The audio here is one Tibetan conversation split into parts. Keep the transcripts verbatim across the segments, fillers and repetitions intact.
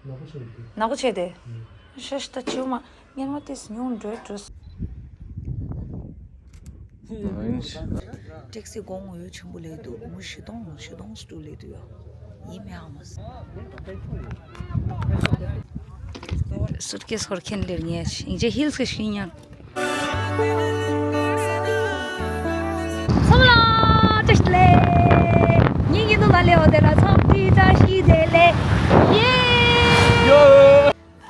ནག་པོ་ཆེ་དེ། ཤ་ཤ་ད་ཆེའུ་མ་སྔོན་མ་དེས་ཉུང་འགྲོས་འགྲོས། ཊེག་སི་གོང་འོས་ཆེན་པོ་ལས་འདུག་མུ་བཞི་སྟོང་བཞི་སྟོང་སུ་ལས་འདུག་ཡོ། ཡིན་མེད་ཨ་མ་སུ་ཊི་ཀེ་སི་ཧོར་ཁེན་ལེར་ཉལ་ཞིང་ཆེ་ཧིལ་སི་ཤིང་ཉག་ཚང་མ་ལ་བཀྲ་ཤིས་བདེ་ལེགས། ཉིན་གྱི་ནུ་ན་ལེ་འོ་དེ་ལ་ཚང་མ་བཀྲ་ཤིས་བདེ་ལེགས། ཡེ།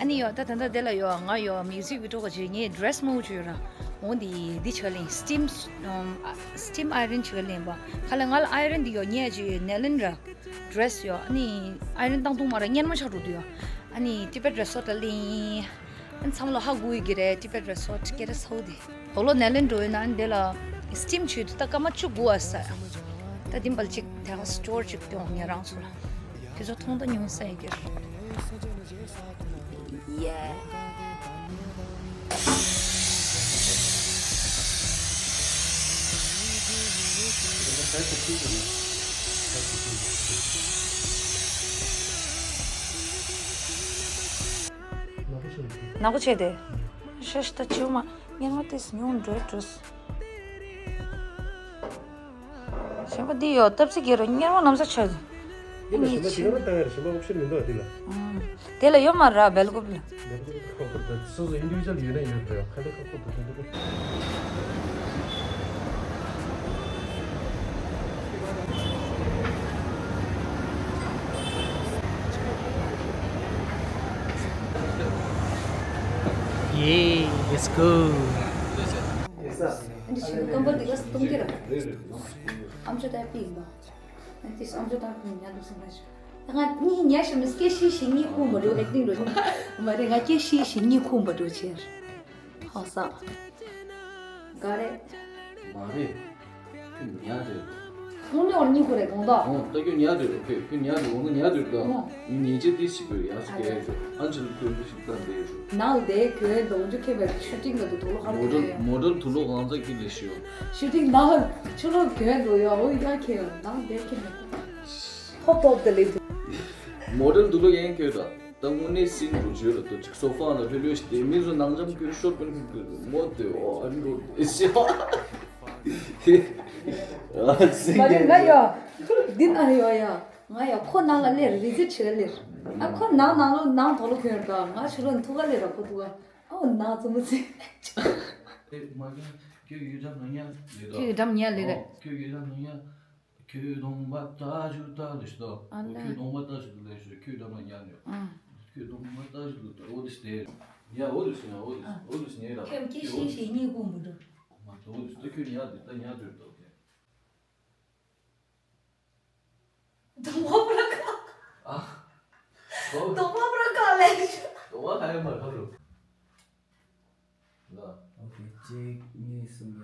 ཨ་ནི་ཡོ་ད་ད་ད་དེ་ལ་ཡོ་ང་ཡོ་མིའུ་ཟིག་བི་ཌི་ཡོ་ག་ཅིག་ངའི་ཌི་རེ་སི་མང་པོ་ཅིག་ཡོད་ར། འོ་འདི་འདི་ཆ་ལེན་སི་ཊིམ་སི་ཊིམ་ཨའི་རན་ཆ་ལེན་པ་ཁ་ལ་ང་ལ་ཨའི་རན་འདི་ཡོ་ཉེ་ཅིག་ནེ་ལན་ར། ཌི་རེ་སི་ཡོད། ཨ་ནི་ཨའི་རན་བཏང་ཐུང་མ་ར་སྔོན་མ་ཆགས་འགྲོ་དུས་ཡོད། ཨ་ནི་ཊི་བེཊ་རི་སོརཊ་ལ་གླིང་། ཨ་ནི་ཚང་མ་ལ་ཧ་གོ་ཡི་གི་རེད། ཊི་བེཊ་རི་སོརཊ་སྐད་ར་ཚ་བོ་དེ། དོ་ལོ་ནེ་ལན་འགྲོ་ཡོད་ན་ཨ་ནི་དེ་ལ་སི་ཊིམ་བྱོས་དུས་ད་སྐར་མ་བཅུ་དགུ་བ་ས། ད་དེ་འབལ་ཅིག་དེ་ག་སི་ཊོར་ཅིག་སྟོན་ངེད་རང་ཚོ་ལ། དེ་ཚོ་མཐོང་ད་ཉུང་ས་ཡི་གེར། ཡེ། ནག་པོ་ཆེ་དེ། ཤ་ཤ་ད་ཆེའུ་མ་སྔོན་མ་དེས་ཉུང་འགྲོས་འགྲོས། གཞན་པ་འདི་ཡོད་སྟབས་ཚིག་གེ་རུ་སྔོན་མ་ལམ་སང་ཆགས། འདི་ལ་གཞན་པ་ཅི་ག་རུ་བཏང་ཡ་རེད། གཞན་པ་ཨོབ་ཤན་མི་འདུག་འདི་ལ། ཨང་། དེ་ལ་ཡོད་མ་ར་བེལ་ཀོབ་ལ། སོ་སོ་ཨིན་ཌི་བི་ཇུ་ཨལ་ཡོད་ན་ཡོད་འགྲོ་ཡ་ཁ་ལེ་ཁ་ཁོ་འདུག་འདུག་འདུག Yeah, let's go. འདི་ཆེན་པོ་ཀམ་པོ་འདི་ག་སྟོང་ཀི་ར། ཨམ་ཅོག་ད་པི་ཡིན་པ། ཨ་ཏིས་ཨམ་ཅོག་ད་པི་ཉལ་འདུག་སེམས་ལ་ཞུ། ང་གཉིས་ཉལ་ཞིམ་སྐད་ཤི་ཞིག་གཉིད་ཁུག་མ་འགྲོ་ཨེག་ཊིང་འགྲོ། མ་རེད་ང་སྐད་ཤི་ཞིག་གཉིད་ཁུག་མ་འགྲོ་ཆེར། ཧ་སག་ག་རེ། མ་རེད། ཁྱོད་ཉལ་རེད། ཁོང་ནི་འོར་གཉིད་ཁུག་རེད་གོང་ད། ཨོ་ད་ཁྱོད་ཉལ་རེད་ཁྱོད་ཁྱོད་ཉལ་རེད་འོ་ན་ཉལ་རེད་ད། ཨོ། ངས་ཉལ་ཆས་དེ་ཞིག་དགོས་ཡག་ཞིག་གས་ཨ་ཅག་ཨན་ཅི་ལ་ཁྱོད་འདི་ཞིག་ད་འདས་རེད། ནང་དེ་ཁྱོད་གདོང་ཅུ་ཁེ་བའི་ཤུ་ཊིང་ལ་དུ་དུག་ལོག་ཧར་མོ་ཊ་ཁེ་ཡོད། མོ་ཊ་དུག་ལོག་གང་ཚ་ཁྱི་ལས་ཤི་ཡོད། ཤུ་ཊིང་ནང་ཆུ་ལོག་གྱོན་འདུག་ཡོད་འོ་ཡ་ཁེ་ཡོད་ནང་དེ་ཁེ་མེད། ཧོབ་ཧོབ་དེ་ལས་དུ། མོ་ཊ་དུག་ལོག་ཡན་ཁྱོད་ད། ད་དངོས་གནས་སྲིན་འགྲོ་བྱོས་ལ་ལྟོས་ཅིག་སོ་ཕ་ན་ལྷོད་ལྷོད་ཞིག་དེ་མིན་བཟོ་ནང་འཇམ་ཁྱོད་ཤོར་པན་ཁྱོད་ངོ་དེ་ཨོ་ཨ་རི་འགྲོ་དེ་ཤི་བ། མ་རེད་ང་ཡ། འདི་ན་ཡོ་ཡ། ང་ཡ་ཁོ་ནང་ལ་སླེབས་རི་ཟི་ཆེ་ག་སླེབས། ཨ་ཁོ་ནང་ནང་ལོ་ནང་དོ་ལོ་ཁྱོད་ད་ང་ཆུ་ལོ་ཐུག་ག་སླེབས་ར་ཁོ་ཐུག་ག་ཨོ་ནང་ཙུ་མུ་ཙི། ཨེ་མ་རྒན་ཁྱོད་ཡུལ་འགྲམ་ན་ཉལ་ལེ་དོ། ཁྱོད་ཡུལ་འགྲམ་ཉལ་ལེ་རེད། ཁྱོད་ཡུལ་འགྲམ་ན་ཉལ། ཁྱོད་གདོང་པ་ལྟ་ཞུ་ལྟ་ལེ་ཞུ་ལྟ། ཨ་ལེ། ཁྱོད་གདོང་པ་ལྟ་ཞུ་ལྟ་ལེ་ཞུ་ཁྱོད་འགྲམ་ན་ཉལ་ནས། ཨང་། ཁྱོད་གདོང་པ་ལྟ་ཞུ་ལྟ་འོ་དེ་ཞུ་དེ། ཡ་འོ་དེ་ཞུ་ཡ་འོ་དེ་ཨ། འོ་དེ་ཞུ་ཉལ་ར། ཁྱོད་ཀྱི་ཤི་ཤི་གཉིད་ཁུག་མི་འགྲོ། མ་འོ་དེ་ཞུ་ད་ཁྱོད་ཉལ་དེ་ད་ཉལ་དུས་ལྟ་དེ། གདོང་པ་པུ་ར་ཀ་ཨ། གདོང་པ་པུ་ར་ཀ་ལེ་ཞུ། གདོང་པ་ཁ་ཡོད་མ་ཁ་རུ། ལ། ཨོ་ཁེ་གཅིག་གཉིས་གསུམ་ཡ།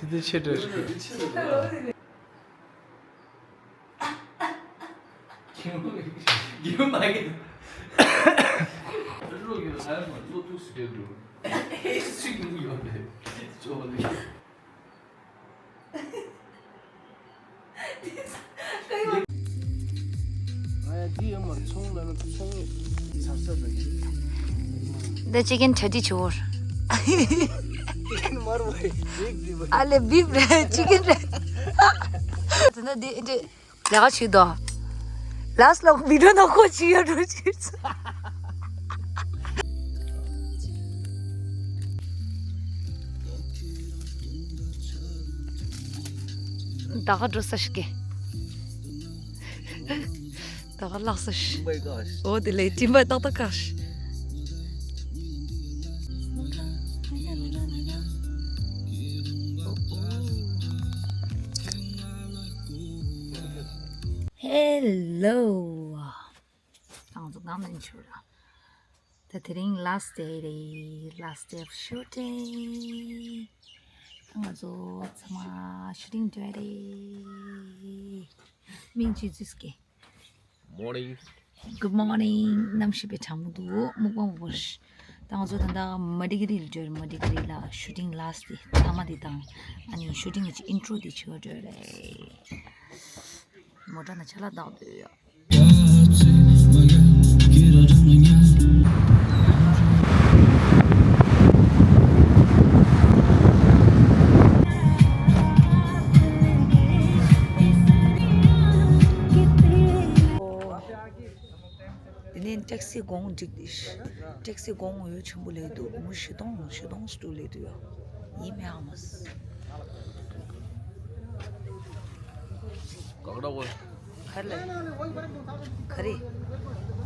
དེ་དེ་ཆེ་འདྲ་ཞིག་ང་ཡང་འདི་ཡོད་མར་ཚོང་ལ་ན་ཚོང་ཚར་ཚར་རེད། འདི་ཅི་ཀན་ཁྲ་ཏི་ཆོར། ཅི་ཀན་མར་བ་རེད་འདི་བ། ཨ་ལེ་བིབ་རེད་ཅི་ཀན་རེད། དེ་ན་འདི་འདི་ལས་ཀ་བྱེད་དོ། ལཱས་ལ་བི་ཌིའོ་ནང་ཁོ་ཅི་ཡོད་འགྲོ་ཅི། ད་ག་འགྲོ་ས་ཞིག་གི། ད་ག་ལགས་སོ་ཤི། འོ་དེ་ལས་ཏིམ་པ་ཏག་ཏག་ཀ་ཤི། ཧེ་ལོ། ང་ཚོ་གང་ནས་འཕྱུར་ར། ད་དེ་རིང་last day རེད། Last day of shooting. ང་ཚོ་ཚང་མ་ཤུ་ཊིང་འགྲོ་ཡ་རེད། མིང་ཅི་བརྗོད་ཀྱི། Morning. Good morning. གནམ་གཤིས་དཔེ་གྲང་མོ་འདུག་སྨུག་པ་མང་པོ་རེད། ད་ང་ཚོ་ད་ལྟ་མ་ཏི་ཀི་རི་ལ་འགྲོ་རེད། མ་ཏི་ཀི་རི་ལ་ཤུ་ཊིང་ལཱ་སི་ཊི་དེ་མཐའ་མ་དེ་དང་། ཨ་ནི་ཤུ་ཊིང་གི་ཨིན་ཊྲོ་དེ་བྱེད་ག་འགྲོ་རེད། མོ་ཊ་ནང་ཆ་ལག་བཏང་སྡོད་ཡོད། དེ་ནས་ཊེག་སི་གོང་འགྲིག་ཊེག་སི་གོང་འོས་ཆེན་པོ་ལས་འདུག་མོ་བཞི་སྟོང་བཞི་སྟོང་སུ་ལས་འདུག་ཡ། ཡིན་མིན་ཧ་མ་སི། ག་རེ་ལ། ག་རེ།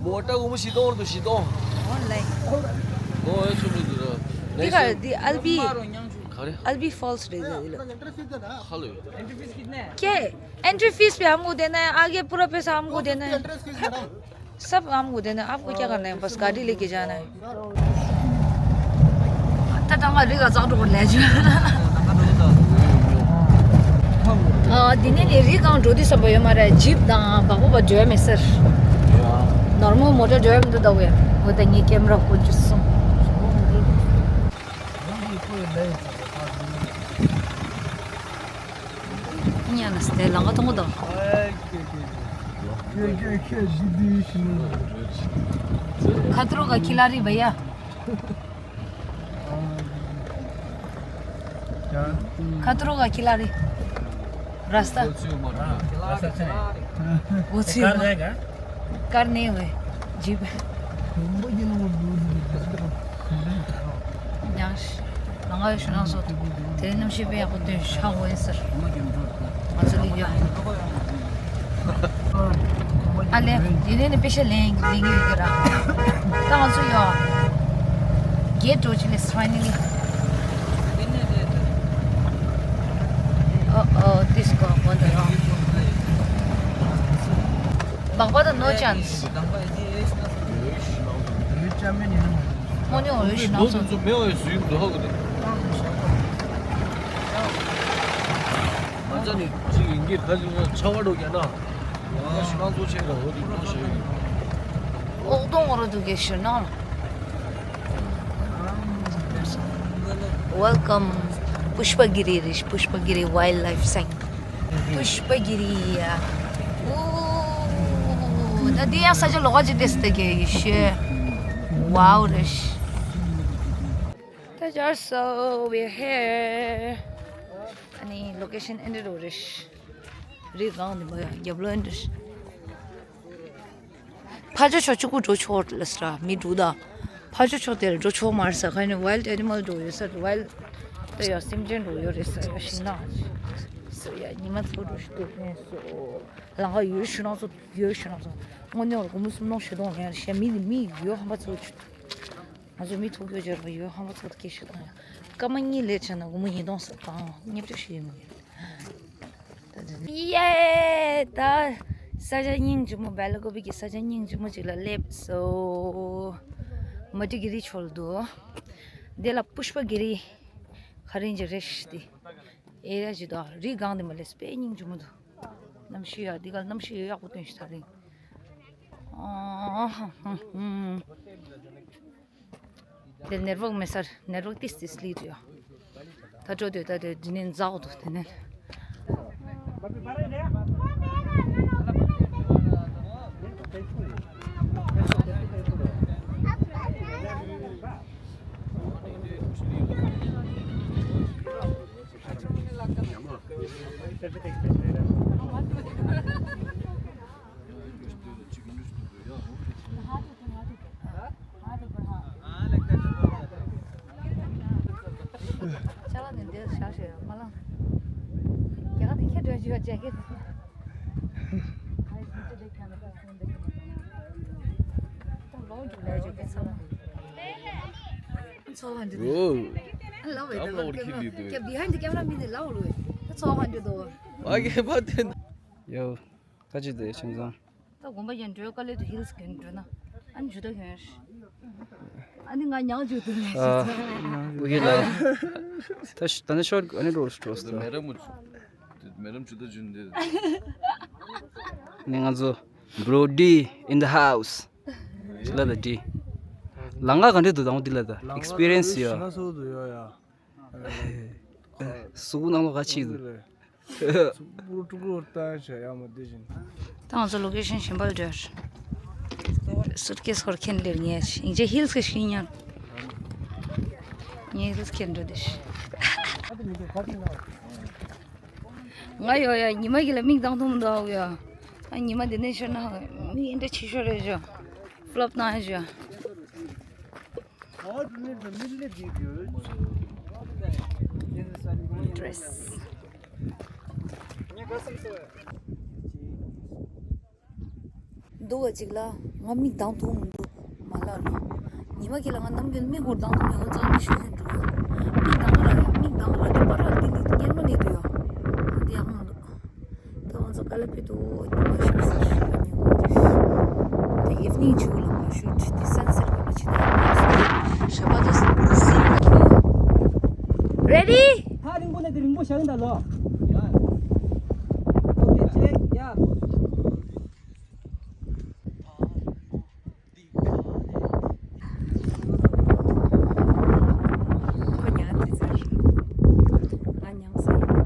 མོ་ཊ་སྒོར་མོ་བཞི་སྟོང་རེད་འདུག་བཞི་སྟོང་། ཨོན་ལའིན། ཨོ་ཨེ་ཆུ་མི་འདུག་ར། འདི་ག་འདི་ཨལ་བི། ག་རེ། ཨལ་བི་ཕོལ་སི་རེད་འདི་ལ། ཧ་ལོ། ཁྱེད། entry fees भी हमको देना है, आगे पूरा पैसा हमको देना है। सब हमको देना है, आपको क्या करना है, बस गाड़ी लेके जाना है। ད་ད་ང་རི་ག་ཙག་འགྲོ་ལས་བྱུང་། ཨ། འདི་ནས་ནི་རི་སྒང་འགྲོ་དུས་བསམ་པ་ཡོད་མ་རེད། ཇིབ་དང་སྦག་སྦག་འགྲོ་ཡ་མེད་ཟེར། ནོར་མལ་མོ་ཊ་འགྲོ་ཡ་མི་འདུག་ལྟ་བུ་ཡ། འོ་ད་ངའི་ཀེམ་ར་ཀོན་ཅི་སོང་། ཉན་ལ་སྟེ་ལང་ག་ཐོང་གོ་དོ། खतरों का खिलाड़ी भैया। खतरों का खिलाड़ी। रास्ता। वो कार जाएगा? ཀར་ནས་འོས། ཇིབ། ཡང་ལང་ག་ཡོད་ཤུ་ནང་སོ། དེ་རིང་གནམ་གཤིས་དཔེ་ཡག་པོ་འདུག་ཤག་འོད་ཟེར། ང་ཚོ་ལི་ཡ། ཨ་ལེ། དེ་ནས་ནི་དཔེ་ཤ་ལེན་ལེན་གི་ཡོད་གི་ར། ད་ང་ཚོ་ཡོ། གེ་ཊི་འགྲོ་ཅི་ལེས་ཕའི་ནལ་ལི། Oh, oh, this go on the wrong. སྦག་སྦག་དང་no chance. དངོས་གནས་འོས་ཤིག་ནང་སོང་། ང་ཚ་ནི་ཅིག་ཡིན་གྱི་ཁ་ཅིག་ཆ་བ་འགྲོ་རྒྱ་ན། ང་ཞི་ནང་ཚོ་ཆེ་ར་འོ་དེ་ཁོ་ཞེ་ཡིན། ཨོག་དོང་འོ་ར་འདུག་གེ་ཞུ་ན། Welcome. Pushpagiri རེད། Pushpagiri Wildlife Sanctuary. Pushpagiri. Ooh, ད་འདི་ཡང་ས་ཆ་ལོགས་ཀ་ཅིག་བལྟས་ཏེ་གེ་ཡི་ཤེ། Wow རེད། ད་ཇར་སོ་we're here. ཨ་ནི་ལོ་ཀེ་ཤན་ཨེ་འདྲ་རོ་རེད། རི་སྒང་འདི་མ་ཡ་རྒྱབ་ལོ་ཨེ་འདྲ། ཕར་ཕྱོགས་ཕྱོགས་གཅིག་པུ་འགྲོ་ཆོག་ལ་སྲ་མི་འདུག་ད། ཕར་ཕྱོགས་ཕྱོགས་དེར་འགྲོ་ཆོག་མ་རེད་ས། ཁ་ནས་wild animal འགྲོ་ཡོད་ས། wild ད་ཡ་སེམས་ཅན་འགྲོ་ཡོད་རེད་ས། ཡ་ཤིང་ནགས་སོ། ཡ་ཉི་མ་ཚོ་འགྲོ་ཤི་འདུག་ནས་སོ། ལང་ཀ་ཡོད་ཤུ་ནང་སོ། ཡོད་ཤུ་ནང་སོ། དངོས་གནས་བར་སྒོར་མོ་སུམ་སྟོང་བཞི་སྟོང་ལེན་ཤ་མི་མི་ཡོད་ཧམ་པ་ཚོ། ང་ཚོ་མི་ཐུག་རྒྱུ་བརྗོད་པ་ཡོད་ཧམ་པ་ཚོ་སྐད་ཤུ་དང་ཡ། སྐར་མ་གཉིས་ལས་ཆེ་ན་སྒོར་མོ་ཉིས་སྟོང་ས་དང་མཉམ་སྤྱོད་ཤུ་ཡོད་མ་ཡིན། ཡེ། ད་ས་ཆ་སྙིང་རྗེ་མོ། སྦེལ་ཀོབ་ཀྱི་ས་ཆ་སྙིང་རྗེ་མོ་ཅིག་ལ་སླེབས་སོ། མ་ཏི་ཀི་རི་ཆོལ་དུ། འདི་ལ་པུཤ་པ་གི་རི། ག་རེ་ཡིན་གྱི་རེད་ཤི་དེ། ཨེ་ར་ཞིག་དང་རི་སྒང་དེ་མ་ལས་དཔེ་སྙིང་རྗེ་མོ་འདུག་གནམ་གཤིས་ཡག་འདི་ག་གནམ་གཤིས་ཡག་པོ་སྟོན་ཤི་ད་རིང་། ཨ་ཧ་ཧ་ཧ། དེ་ནེཊ་ཝརཀ་མེད་སར་ནེཊ་ཝརཀ་ཏིས་ཏིས་ལི་དུ་ཡོད། ད་འགྲོ་དུས་ད་དེ་འདི་ནས་འཛག་འདུག་དེ་ནས། ཚོགས་ཁང་འདི། ཨོ། ལའོ་ཨེ་ད་ལོ་ཁྱི་འདི་འདུག་ཀྱ་behind the camera མི་འདི་ལའོ་ལོ། ད་ཚོགས་ཁང་འདི་དོ། ཨ་ཀེ་པ་དེ། ཡོ། ད་ཅི་དེ་ཆུང་ཚང་། ད་དགོན་པ་ཡན་འགྲོའི་དཀའ་ལས་དུ་ཧིལ་སི་གན་འགྲོ་ན། ཨ་ནི་ཇུ་ད་གན། ཨ་ནི་ང་ཉང་ཇུ་དུ་ལས་ཨ། ཞིག་ཨོ་ཀེ་ལ། ད་ཤ་ད་ནི་ཤོར་ཨ་ནི་རོ་སི་ཏྲོ་སི་མེ་ར་མུ་ཆུ། མེ་ར་མུ་ཆུ་ད་ཇུན་དེ། ནི་ང་ཚོ་Bro D in the house. ལ་ལ་ཌི། ལམ་ཁ་ག་འདྲ་འདུག་དང་པོ་འདི་ལ་ད་ལམ་ཁ་ད་ཨེག་སི་པི་རི་ཡན་སི་ཡོད། ཞེ་ན་སོ་འདུག་ཡོད་ཡ། གཟུགས་པོ་ནང་ལོགས་ག་ཆི་འདུག་སུ་པུ་རུ་ཀྲུ་ཀྲུ་ལྟ་བྱ་ཡ་མ་བདེ་བཞིན། ད་ང་ཚོ་ལོ་ཀེ་ཤན་གཞན་པ་ལ་འགྲོ། སུཊ་ཀེས་ཧོར་ཁེན་ལེར་ཉེ་ཞིང་ཆེ་ཧིལ་སི་ཤིང་ཉར། ཉེ་ཧིལ་སི་ཁེན་འགྲོ་དེ་ཤི། ང་ཡོ་ཡ་ཉི་མ་གི་ལ་མིག་གདངས་ཐུང་མི་འདུག་ཨ་ཡ། ཨ་ཉི་མ་འདི་ནས་ཤོར་ན་མིག་འདྲ་ཆེ་ཤོར་རེད་ཤོ། ཕློབ་ན་ཤོ། Dress. འདུག་ག་ཅིག་ལ་ང་མིག་གདངས་ཐུང་མི་འདུག་མ་ལགས་ལ། ཉི་མ་གི་ལ་ང་ནམ་རྒྱུན་མིག་ཧོར་གདངས་ཐུང་མེད་འོ་ཙང་མི་ཤོད་ཟིན་འགྲོ། མིག་གདངས་ར་མིག་གདངས་ར་དེ་པར་ར་དེ་ནི་ཉེར་མ་ནི་འདུག་ཡོ། འདི་ཡག་མ་འདུག་ད་ང་ཚོ་ཀ་ལ་པི་ཏུ་ཉི་མ་ཤར་ས་ཞིག་ལ་ཉེ་གོ་དེ། ད་ཨིབ་ནིང་ཆུ་ལ་མ་ཤོད་དེ་སན་སེཊ་ག་མ་ཆི་ན་ཡ་མ་སོང་ཞབས་པ་དེ་སི་ལ་ཁྱོ། Ready? ཐག་རིང་པོ་ནས་དེ་རིང་པོ་བཞག་འདའ་ལོ། ཡ། ཨོ་ཁེ་ཅེག་ཡ། ཁོ་ཉལ་དེ་ཚར། ང་ཉལ་ས་ཡིན།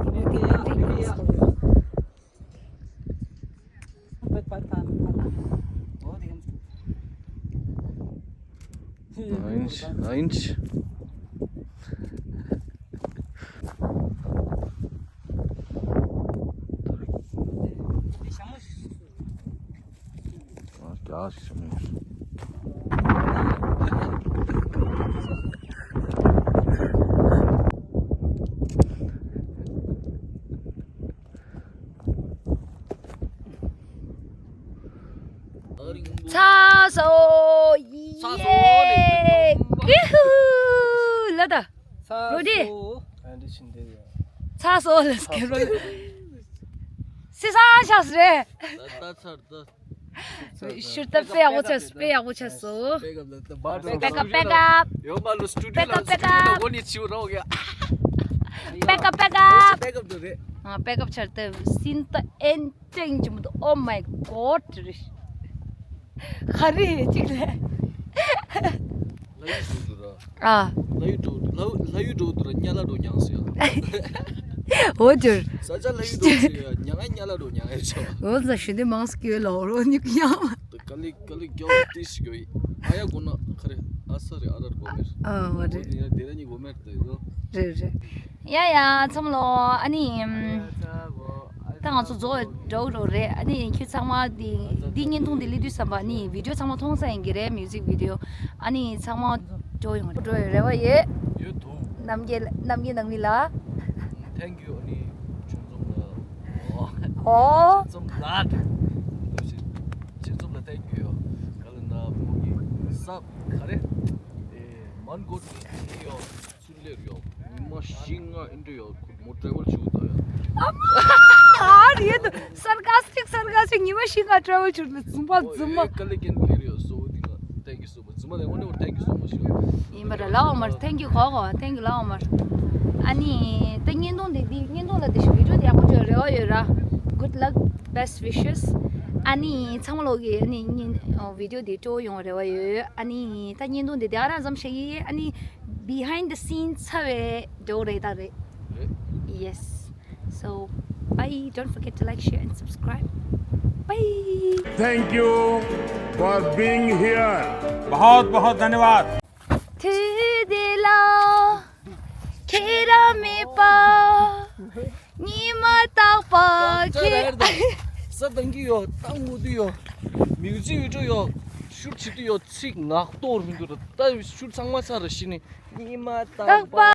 Eins, eins. ཚ་སོ་ཡི། ཚ་སོ་ལེ། ཀི་ཧུ། ལ་ད། ཚ་རོ་ཌི། སོ། ཨ་འདི་ཕྱིན་དེ་ཡ། ཚ་སོ་ལེ་སྐེ་རོ། སི་ས་ཤ་སི་རེ། ད་ད་ཚར་ད། ཤུར་ད་དཔེ་ཡག་པོ་ཆགས་སོ། དཔེ་ཡག་པོ་ཆགས་སོ། Back up, back up, back up. Yo, malo studio, back up, back up. Studio lo ni chiu ro ya. Back up, back up. Back up do re. ཨ། back up ཆར་ཏེ་སིན་ཏ་ཨེན་ཅིང་ཅི་མོ། Oh my God. ག་རེ་ཅིག་ལས། ལ་ཡུ་འགྲོ་འདུག་ར། ཨ། ལ་ཡུ་འགྲོ། ལ་ཡུ་ལ་ཡུ་འགྲོ་འདུག་ར། ཉ་ལ་འགྲོ་མྱངས་སོ་ཡ། འོ་ཇུར། ས་ཆ་ལ་ཡུ་འགྲོ་སོ་ཡ། ཉ་ང་ཉ་ལ་འགྲོ་མྱངས་ཡ་ཆོ། འོ་ཟ་ཞུ་འདི་མང་སྐྱོ་ལ་འོ་རོ་ཉུག་ཡ། ཀ་ལི་ཀ་ལི་རྒྱ་བོ་ཏི་ཞིག་ཡོད། ཨ་ཡ་གོ་ན་ཁ་རེ་ཨ་ས་རེ་ཨ་རར་གོ་མེར། ཨ་འོ་རེ། འོ་དེ་ཡ་དེ་ར་ཉི་གོ་མེར་ཏེ་ཡོ། རེད་རེད། ཡ་ཡ་ཚང་མ་ལོ། ཨ་ནི་ད་ང་ཚོ་རྫོགས་འགྲོ་འགྲོ་རེད། ཨ་ནི་ཁྱོད་ཚང་མ་འདི་འདི་བརྙན་ཐུང་འདི་སླེབས་དུས་ཙམ་པ་ནི་བི་ཌིའོ་ཚང་མ་མཐོང་ས་ཡིན་གྱི་རེད། མིའུ་ཟིག་བི་ཌིའོ། ཨ་ནི་ཚང་མ་འགྲོ་ཡོང་འགྲོ་ཡོང་རེ་བ་ཡོད། ཡོད་དོ། རྣམ་རྒྱལ་རྣམ་རྒྱལ་ནང་མི་ལ། Thank you. ཨ་ནི་ཆུང་ཆུང་ལ། ཨོ། ཆུང་ཆུང་ལ། ཆུང་ཆུང་ལ་thank you. ག་ལ་ན་མོ་གི་ས་ག་རེ། ཨེ་མན་གོ་ནི་ཡོད། ཚུར་ལེར་ཡོད། ཉི་མ་བཞི་ལྔ་ཨིན་དྲི་ཡོད། ཁུར་མོ་ཊ་རེ་ཝལ་བྱུང་ད་ཡ། ཨ་རེད་དོ། སར་ཀ་སི་ཊིག་སར་ཀ་སི་ཊིག་ཉི་མ་བཞི་ལྔ་ཊ་རེ་ཝལ་བྱུང་ལ་ཛུམ་པ་ཛུམ་མ། ཀ་ལི་ཀན་ལེར་ཡོད་སོ་དི་ལ་thank you so much. ཛུམ་མ་ལེ་ཨོ་ནེ་ཨོ་thank you so much. ཡིན་པ་ར་ལའོ་མར་thank you གོ་གོ thank you ལའོ་མར། ཨ་ནི་ད་བརྙན་ཐུང་འདི་འདི་བརྙན་ཐུང་ལ་དེ་ཞིག་བི་ཌིའོ་དེ་ཡག་པོ་བྱོས་རེ་བ་ཡོད་ར། Good luck, best wishes. ཨ་ནི་ཚང་མ་ལོག་གི་ཨ་ནི་བརྙན་བི་ཌིའོ་འདི་སྤྲོ་ཡོང་རེ་བ་ཡོད། ཨ་ནི་ད་བརྙན་ཐུང་འདི་དེ་ཨ་རང་ཙམ་བྱེད་ཀྱི། ཨ་ནི་behind the scene ཚ་བའི་འགྲོ་རེད་ད་རེད། རེད། Yes. So, bye. Don't forget to like, share and subscribe. Bye. Thank you for being here. बहुत बहुत धन्यवाद. དུས་འདི་ལ་ཁྱེད་རང་མེད་པ། ཉི་མ་རྟག་པར་ཁྱེད། ས་དང་གི་ཡོད། ཏང་མུ་དུ་ཡོད། མིའུ་ཟིག་བི་ཌིའོ་ཡོད། ཤུར་བྱེད་དུ་ཡོད། ཚིག་ངག་ཐོག་རུ་འདུག་ར། ད་ཤུར་ཚང་མ་ཚར་ར་ཤི་ནི། ཉི་མ་རྟག་པར།